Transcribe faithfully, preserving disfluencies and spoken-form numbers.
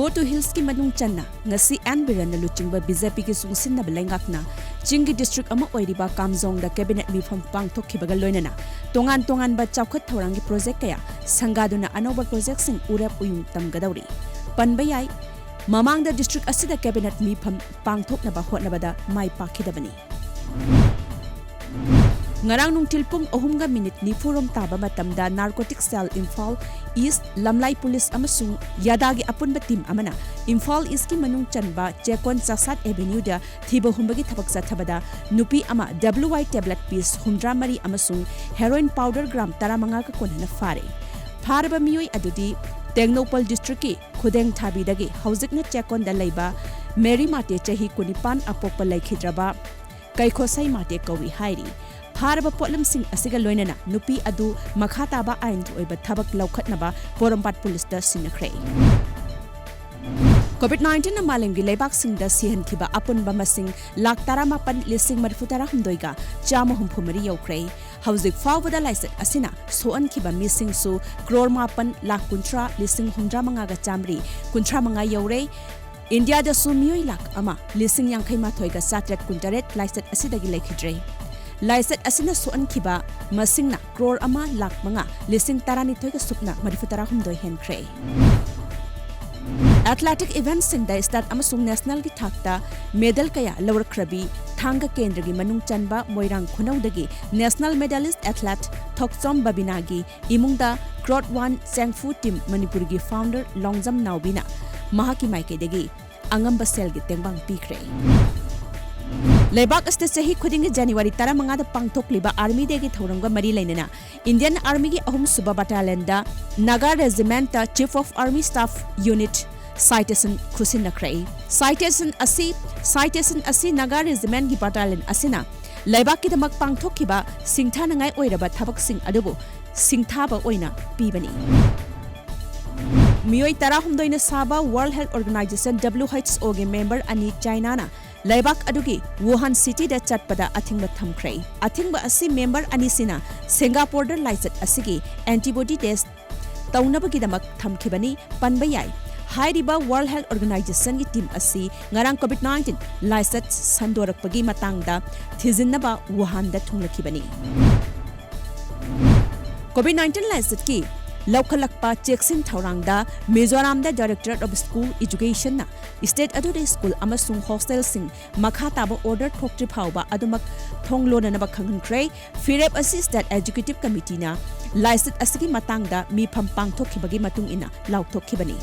ꯃꯣꯇꯣ ꯍꯤꯜꯁꯀꯤ ꯃꯅꯨꯡ ꯆꯟꯅ ꯉꯁꯤ ꯑꯦꯟ ꯕꯤꯔꯦꯟꯅ ꯂꯨꯆꯤꯡꯕ ꯕꯤ ꯖꯦ ꯄꯤꯒꯤ ꯆꯨꯡꯁꯤꯟꯅꯕ ꯂꯩꯉꯥꯛꯅ ꯆꯤꯡꯒꯤ ꯗꯤꯁꯇ꯭ꯔꯤꯛ ꯑꯃ ꯑꯣꯏꯔꯤꯕ ꯀꯥꯝꯖꯣꯡꯗ ꯀꯦꯕꯤꯅꯦꯠ ꯃꯤꯐꯝ ꯄꯥꯡꯊꯣꯛꯈꯤꯕꯒ ꯂꯣꯏꯅꯅ ꯇꯣꯉꯥꯟ ꯇꯣꯉꯥꯟꯕ ꯆꯥꯎꯈꯠ ꯊꯧꯔꯥꯡꯒꯤ ꯄ꯭ꯔꯣꯖꯦꯛ ꯀꯌꯥ ꯁꯪꯒꯥꯗꯨꯅ ꯑꯅꯧꯕ ꯄ꯭ꯔꯣꯖꯦꯛꯁꯤꯡ ꯎꯔꯦꯞ ꯎꯌꯨꯡ ꯇꯝꯒꯗꯧꯔꯤ꯫ ꯄꯟꯕ ꯌꯥꯏ, ꯃꯃꯥꯡꯗ ꯗꯤꯁꯇ꯭ꯔꯤꯛ ꯑꯁꯤꯗ ꯀꯦꯕꯤꯅꯦꯠ ꯃꯤꯐꯝ ꯄꯥꯡꯊꯣꯛꯅꯕ ꯍꯣꯠꯅꯕꯗ ꯃꯥꯏ ꯄꯥꯛꯈꯤꯗꯕꯅꯤ꯫ ꯉꯔꯥꯡ ꯅꯨꯡꯊꯤꯜ ꯄꯨꯡ ꯑꯍꯨꯝꯒ ꯃꯤꯅꯤꯠ ꯅꯤꯐꯨꯔꯣꯝ ꯇꯥꯕ ꯃꯇꯝꯗ ꯅꯥꯔꯀꯣꯇꯤꯛ ꯁꯦꯜ ꯏꯝꯐꯥꯜ ꯏꯁ, ꯂꯝꯂꯥꯏ ꯄꯨꯂꯤꯁ ꯑꯃꯁꯨꯡ ꯌꯥꯗꯥꯒꯤ ꯑꯄꯨꯟꯕ ꯇꯤꯝ ꯑꯃꯅ ꯏꯝꯐꯥꯜ ꯏꯁꯀꯤ ꯃꯅꯨꯡ ꯆꯟꯕ ꯆꯦꯀꯣꯟ ꯆꯥꯁꯥꯠ ꯑꯦꯚꯦꯅ꯭ꯌꯨꯗ ꯊꯤꯕ ꯍꯨꯝꯕꯒꯤ ꯊꯕꯛ ꯆꯠꯊꯕꯗ ꯅꯨꯄꯤ ꯑꯃ ꯗꯕ꯭ꯂꯤꯎ ꯑꯥꯏ ꯇꯦꯕ꯭ꯂꯦꯠ ꯄꯤꯁ ꯍꯨꯝꯗ꯭ꯔꯥ ꯃꯔꯤ ꯑꯃꯁꯨꯡ ꯍꯦꯔꯣꯏꯟ ꯄꯥꯎꯗꯔ ꯒ꯭ꯔꯥꯝ ꯇꯔꯥꯃꯉꯥꯒ ꯀꯣꯟꯅꯅ ꯐꯥꯔꯦ꯫ ꯐꯥꯔꯕ ꯃꯤꯑꯣꯏ ꯑꯗꯨꯗꯤ ꯇꯦꯡꯅꯧꯄꯜ ꯗꯤꯁꯇ꯭ꯔꯤꯛꯀꯤ ꯈꯨꯗꯦꯡ ꯊꯥꯕꯤꯗꯒꯤ ꯍꯧꯖꯤꯛꯅ ꯆꯦꯀꯣꯟꯗ ꯂꯩꯕ ꯃꯦꯔꯤ ꯃꯥꯇꯦ, ꯆꯍꯤ ꯀꯨꯟꯅꯤꯄꯥꯟ, ꯑꯄꯣꯛꯄ ꯂꯩꯈꯤꯗ꯭ꯔꯕ ꯀꯩꯈꯣꯁꯩ ꯃꯥꯇꯦ ꯀꯧꯏ ꯍꯥꯏꯔꯤ꯫ ꯐꯥꯔꯕ ꯄꯣꯠꯂꯝꯁꯤꯡ ꯑꯁꯤꯒ ꯂꯣꯏꯅꯅ ꯅꯨꯄꯤ ꯑꯗꯨ ꯃꯈꯥ ꯇꯥꯕ ꯑꯥꯏꯟꯒꯤ ꯑꯣꯏꯕ ꯊꯕꯛ ꯂꯧꯈꯠꯅꯕ ꯄꯣꯔꯣꯝꯄꯥꯠ ꯄꯨꯂꯤꯁꯇ ꯁꯤꯟꯅꯈ꯭ꯔꯦ꯫ ꯀꯣꯚꯤꯗ ꯅꯥꯏꯟꯇꯤꯟꯅ ꯃꯥꯂꯦꯝꯒꯤ ꯂꯩꯕꯥꯛꯁꯤꯡꯗ ꯁꯤꯍꯟꯈꯤꯕ ꯑꯄꯨꯟꯕ ꯃꯁꯤꯡ ꯂꯥꯈ ꯇꯔꯥꯃꯥꯄꯟ ꯂꯤꯁꯤꯡ ꯃꯔꯤꯐꯨ ꯇꯔꯥꯍꯨꯝꯗꯣꯏꯒ ꯆꯥꯝꯃ ꯍꯨꯝꯐꯨ ꯃꯔꯤ ꯌꯧꯈ꯭ꯔꯦ꯫ ꯍꯧꯖꯤꯛ ꯐꯥꯎꯕꯗ ꯂꯥꯏꯆꯠ ꯑꯁꯤꯅ ꯁꯣꯛꯍꯟꯈꯤꯕ ꯃꯤꯁꯤꯡꯁꯨ ꯀ꯭ꯔꯣꯔ ꯃꯥꯄꯟ ꯂꯥꯈ ꯀꯨꯟꯊ꯭ꯔꯥ ꯂꯤꯁꯤꯡ ꯍꯨꯝꯗ꯭ꯔꯥ ꯃꯉꯥꯒ ꯆꯥꯝꯃꯔꯤ ꯀꯨꯟꯊ꯭ꯔꯥ ꯃꯉꯥ ꯌꯧꯔꯦ꯫ ꯏꯟꯗꯤꯌꯥꯗꯁꯨ ꯃꯤꯑꯣꯏ ꯂꯥꯈ ꯑꯃ ꯂꯤꯁꯤꯡ ꯌꯥꯡꯈꯩ ꯃꯥꯊꯣꯏꯒ ꯆꯥꯇ꯭ꯔꯦꯠ ꯀꯨꯟꯇꯔꯦꯠ ꯂꯥꯏꯆꯠ ꯑꯁꯤꯗꯒꯤ ꯂꯩꯈꯤꯗ꯭ꯔꯦ꯫ ꯂꯥꯏꯆꯠ ꯑꯁꯤꯅ ꯁꯣꯛꯍꯟꯈꯤꯕ ꯃꯁꯤꯡꯅ ꯀ꯭ꯔꯣꯔ ꯑꯃ ꯂꯥꯈ ꯃꯉꯥ ꯂꯤꯁꯤꯡ ꯇꯔꯥꯅꯤꯊꯣꯏꯒ ꯁꯨꯞꯅ ꯃꯔꯤꯐꯨ ꯇꯔꯥꯍꯨꯝꯗꯣꯏ ꯍꯦꯟꯈ꯭ꯔꯦ꯫ ꯑꯦꯊꯂꯦꯇꯤꯛ ꯏꯚꯦꯟꯠꯁꯤꯡꯗ ꯁ꯭ꯇꯦꯠ ꯑꯃꯁꯨꯡ ꯅꯦꯁꯅꯦꯜꯒꯤ ꯊꯥꯛꯇ ꯃꯦꯗꯜ ꯀꯌꯥ ꯂꯧꯔꯛꯈ꯭ꯔꯕꯤ ꯊꯥꯡꯒ ꯀꯦꯟꯗ꯭ꯔꯒꯤ ꯃꯅꯨꯡ ꯆꯟꯕ ꯃꯣꯏꯔꯥꯡ ꯈꯨꯅꯧꯗꯒꯤ ꯅꯦꯁꯅꯦꯜ ꯃꯦꯗꯥꯂꯤꯁ꯭ꯠ ꯑꯦꯊꯂꯦꯠ ꯊꯣꯛꯆꯣꯝ ꯕꯕꯤꯅꯥꯒꯤ ꯏꯃꯨꯡꯗ ꯀ꯭ꯔꯣꯠ ꯋꯥꯟ ꯆꯦꯡꯐꯨ ꯇꯤꯝ ꯃꯅꯤꯄꯨꯔꯒꯤ ꯐꯥꯎꯟꯗꯔ ꯂꯣꯡꯖꯝ ꯅꯥꯎꯕꯤꯅ ꯃꯍꯥꯛꯀꯤ ꯃꯥꯏꯀꯩꯗꯒꯤ ꯑꯉꯝꯕ ꯁꯦꯜꯒꯤ ꯇꯦꯡꯕꯥꯡ ꯄꯤꯈ꯭ꯔꯦ꯫ ꯂꯩꯕꯥꯛ ꯑꯁꯤꯗ ꯆꯍꯤ ꯈꯨꯗꯤꯡꯒꯤ ꯖꯅꯋꯥꯔꯤ ꯇꯔꯥꯃꯉꯥꯗ ꯄꯥꯡꯊꯣꯛꯂꯤꯕ ꯑꯥꯔꯃꯤ ꯗꯦꯒꯤ ꯊꯧꯔꯝꯒ ꯃꯔꯤ ꯂꯩꯅꯅ ꯏꯟꯗꯤꯌꯟ ꯑꯥꯔꯃꯤꯒꯤ ꯑꯍꯨꯝꯁꯨꯕ ꯕꯠꯇꯥꯂꯤꯌꯟꯗ ꯅꯥꯒꯥ ꯔꯦꯖꯤꯃꯦꯟꯠꯇ chief of army staff unit citation ꯈꯨꯠꯁꯤꯟꯅꯈ꯭ꯔꯦ꯫ ꯁꯥꯏꯇꯦꯁꯟ ꯑꯁꯤ, ꯁꯥꯏꯇꯦꯁꯟ ꯑꯁꯤ ꯅꯥꯒꯥ ꯔꯦꯖꯤꯃꯦꯟꯠꯀꯤ ꯕꯠꯇꯥꯂꯤꯌꯟ ꯑꯁꯤꯅ ꯂꯩꯕꯥꯛꯀꯤꯗꯃꯛ ꯄꯥꯡꯊꯣꯛꯈꯤꯕ ꯁꯤꯡꯊꯥꯅꯉꯥꯏ ꯑꯣꯏꯔꯕ ꯊꯕꯛꯁꯤꯡ ꯑꯗꯨꯕꯨ ꯁꯤꯡꯊꯥꯕ ꯑꯣꯏꯅ ꯄꯤꯕꯅꯤ꯫ ꯃꯤꯑꯣꯏ ꯇꯔꯥꯍꯨꯝꯗꯣꯏꯅ ꯁꯥꯕ world health organisation, W H ꯑꯣꯒꯤ ꯃꯦꯝꯕꯔ ꯑꯅꯤ ꯆꯥꯏꯅꯥꯅ ꯂꯩꯕꯥꯛ ꯑꯗꯨꯒꯤ ꯋꯨꯍꯥꯟ ꯁꯤꯇꯤꯗ ꯆꯠꯄꯗ ꯑꯊꯤꯡꯕ ꯊꯝꯈ꯭ꯔꯦ꯫ ꯑꯊꯤꯡꯕ ꯑꯁꯤ ꯃꯦꯝꯕꯔ ꯑꯅꯤꯁꯤꯅ ꯁꯤꯡꯒꯥꯄꯣꯔꯗ ꯂꯥꯏꯆꯠ ꯑꯁꯤꯒꯤ ꯑꯦꯟꯇꯤꯕꯣꯗꯤ ꯇꯦꯁ꯭ꯠ ꯇꯧꯅꯕꯒꯤꯗꯃꯛ ꯊꯝꯈꯤꯕꯅꯤ꯫ ꯄꯟꯕ ꯌꯥꯏ, ꯍꯥꯏꯔꯤꯕ World Health Organizationꯒꯤ team ꯑꯁꯤ ꯉꯔꯥꯡ COVID nineteen ꯂꯥꯏꯆꯠ ꯁꯟꯗꯣꯔꯛꯄꯒꯤ ꯃꯇꯥꯡꯗ ꯊꯤꯖꯤꯟꯅꯕ ꯋꯨꯍꯥꯟꯗ ꯊꯨꯡꯂꯈꯤꯕꯅꯤ꯫ COVID nineteen ꯂꯥꯏꯆꯠꯀꯤ ꯂꯧꯈꯠꯂꯛꯄ ꯆꯦꯛꯁꯤꯟ ꯊꯧꯔꯥꯡꯗ ꯃꯤꯖꯣꯔꯥꯝꯗ Directorate of School Educationꯅ state ꯑꯗꯨꯗ school ꯑꯃꯁꯨꯡ hostelꯁꯤꯡ ꯃꯈꯥ ꯇꯥꯕ order ꯊꯣꯛꯇ꯭ꯔꯤ ꯐꯥꯎꯕ ꯑꯗꯨꯃꯛ ꯊꯣꯡ ꯂꯣꯟꯅꯅꯕ ꯈꯪꯍꯟꯈ꯭ꯔꯦ꯫ ꯐꯤꯔꯦꯞ ꯑꯁꯤ State Executive Committeeꯅ ꯂꯥꯏꯆꯠ ꯑꯁꯤꯒꯤ ꯃꯇꯥꯡꯗ ꯃꯤꯐꯝ ꯄꯥꯡꯊꯣꯛꯈꯤꯕꯒꯤ ꯃꯇꯨꯡ ꯏꯟꯅ ꯂꯥꯎꯊꯣꯛꯈꯤꯕꯅꯤ꯫